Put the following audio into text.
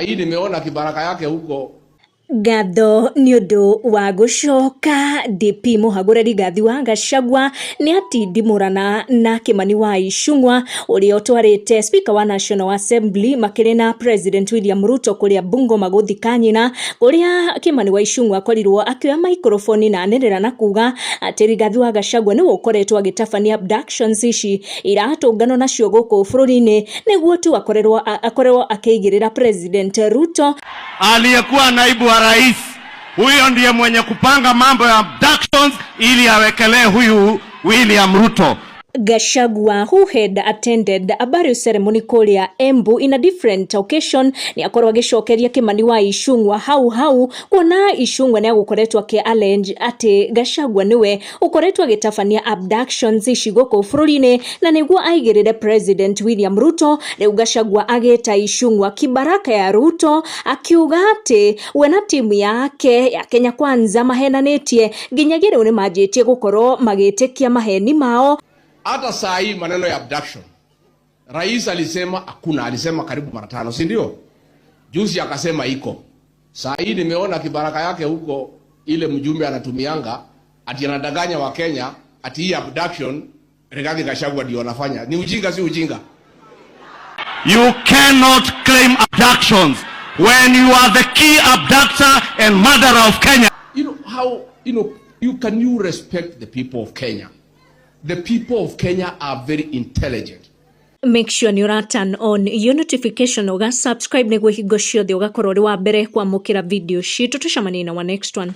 Hii nimeona kibaraka yake huko. Ngatho nĩ ũndũ wa gũcoka. DP mũhagũre Rigathi wa Gachagua nĩ atindimũrana na Kimani wa Ichung'wa, ũrĩa ũtwarĩte Speaker wa National Assembly makĩrĩ na President William Ruto kũrĩa Bungoma gũthika nyina, kũrĩa Kimani wa Ichung'wa akorirwo akĩoya microphone na anĩrĩra na kuga atĩ Rigathi wa Gachagua nĩwe ũkoretwo agĩtabania abductions ici iratũnganwo nacio gũkũ bũrũri-inĩ, nĩguo tu akorerwo akĩigĩrĩra President Ruto. Aliyekuwa naibu wa rais, huyo ndiye mwenye kupanga mambo ya abductions ili awekelee huyu William Ruto. Gachagua, who had attended a burial ceremony kũrĩa Embu in a different occasion, nĩ akorwo agĩcokeria Kimani wa Ichung'wa hau hau, kuona Ichung'wa nĩ agũkoretwo akĩ allege atĩ Gachagua nĩwe ũkoretwo agĩtabania abductions ici gũkũ bũrũri-inĩ na nĩguo aigĩrĩre President William Ruto. Rĩu Gachagua agĩta Ichung'wa kibaraka ya Ruto, akiuga atĩ we na timu yake ya Kenya Kwanza mahenanĩtie nginyagia rĩu nĩ manjĩtie gũkorwo magĩtĩkia maheni mao. Hata saa hii maneno ya abduction, rais alisema hakuna, alisema karibu mara tano, si ndio? Juzi akasema iko. Saa hii nimeona kibaraka yake huko, ile mjumbe anatumianga, ati anadanganya Wakenya ati hii abduction Rigathi Gachagua ndio anafanya. Ni ujinga, si ujinga? You cannot claim abductions when you are the key abductor and murderer of Kenya. You know how you know you can you respect the people of Kenya? The people of Kenya are very intelligent. Make sure nĩ ũra turn on your notification, ũga subscribe, nĩguo hingo ciothe ũgakorwo ũrĩ wa mbere kwamũkĩra video citũ. Tũcemanie na wa next one.